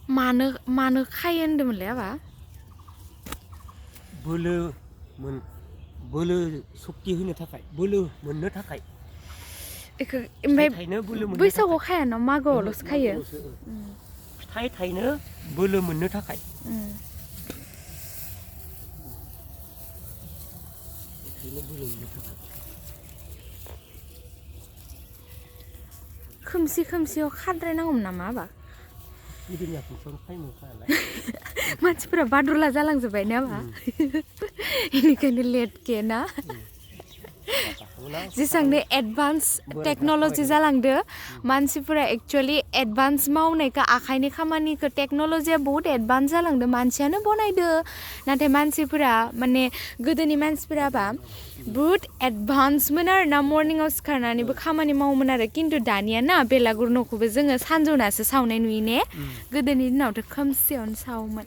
मानो खायो होनदोंमोनलै आबा बोलो सक्ति होनो थाखाय बोलो मोननो थाखाय इखो ओमफ्राय बैसागुआव खाया न मागोआवल'सो खायो फिथाइ थायनो बोलो मोननो थाखाय खोमसियाव खाद्रायनांगौमोन नामा आबा मानसिफोरा बादुला जालांजोब्बाय ना आबा बेनिखायनो लेट केना जेसांनो एडभान्स टेक्न'लजि जालांदो मानसिफोरा एक्चुअली एडभान्स मावनायखौ आखाइनि खामानिखौ टेक्न'लजिया बहुत एडभान्स जालांदो मानसियानो बनायदो नाथाय मानसिफोरा माने गोदोनि मानसिफोराबा बहुत एडभान्समोन आरो ना मर्निंआव सिखारनानैबो खामानि मावोमोन आरो खिन्थु दानिया ना बेलागुर न'खौबो जोङो सानजौनासो सावनाय नुयो ने गोदोनि दिनावथ' खोमसियावनो सावोमोन